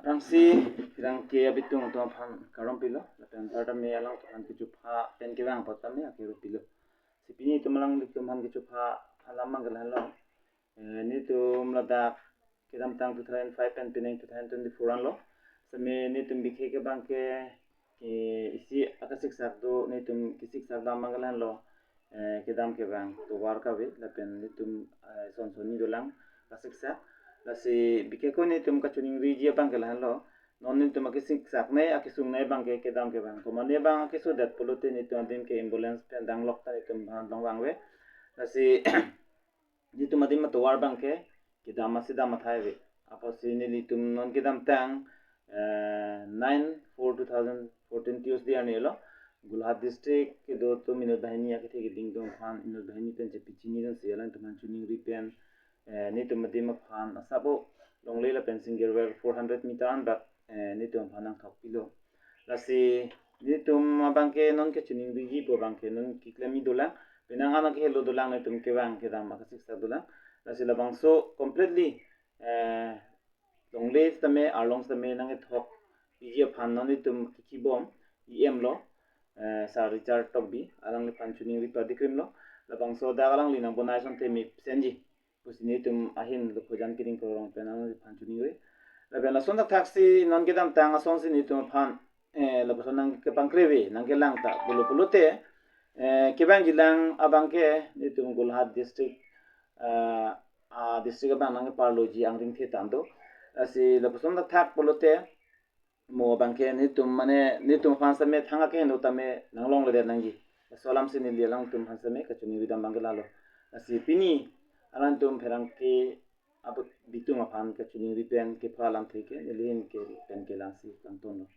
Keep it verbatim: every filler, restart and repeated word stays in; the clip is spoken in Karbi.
Aphrangsi pherangke abitung atum aphan kardom pilo, lapen anparta me alangtum aphan kechupha pen kevang apot tame akero pilo. Si pini itum alanglitum aphan kechupha alam abangke lahenlo. Eh, nelitum ladak kedamtang two thousand five pen pining two thousand twenty-four anlo. Seme nelitum bikhe ke abangke, eh, isi akasiksak do, nelitum kesiksak dam abangke lahenlo. Eh, kedam kevang tovar kave, lapen nelitum, eh, son son ni dolang kasiksak. Lasi bikhe ko nelitum kachiningriji abangke lahenlo. Non nelitum akesiksaknei, akesungnei abangke kedam kevang. Komatne abang akesodet pulote nelitum adim ke ambulance pen danglok ta nelitum aphan longvangve. Lasi nelitum adim atovar abangke kedam asi dam athai ave. Apotsi nelitum non kedamtang, eh, nine four two thousand fourteen Tuesday arni lo, Golaghat district kedo atum inut banghini akethe keding atum aphan inut banghini pen chepichinidunsi alangtum aphan chiningri pen, eh, nelitum adim aphan asap-o longle lapen single wire four hundred meter anbak, eh, nelitum aphan nangthok pilo. Lasi nelitum abangke non kachiningrijipo abangke non keklem-i dolang, penang ano kehelo dolang, nelitum kevang kedam akasiksak dolang. Lasi labangso completely, eh, longle tame arlong tame nangkethok piji aphan non nelitum kikhibom E M lo, eh, Sir Richard Tokbi, alangliphan chiningri padikrimlo. Labangso dak alangli nangbonai asonte mepsenji pusi nelitum ahin Lokhojan Kering Korong pen alangliphan chiningri. Lapen lason thakthak si non kedamtang asonsi nelitum aphan, eh, lapuson nangkepangkreve, nangkelang ta pulo pulote, eh, kevangjilang abangke nelitum Golaghat district, eh, a district abang nangkeparloji angring the tando. Lasi lapuson thakthak pulote mo abangke nelitum mane nelitum aphan seme thang akeheno tame nanglongledet nangji. Laso alamsi neli alangtum aphan seme kachiningri dam abangke lalo. Lasi pini alangtum pherangke abitung aphan kachiningri pen kepha alamthe ke neli ahin ke pen kelangsi kangtonlo.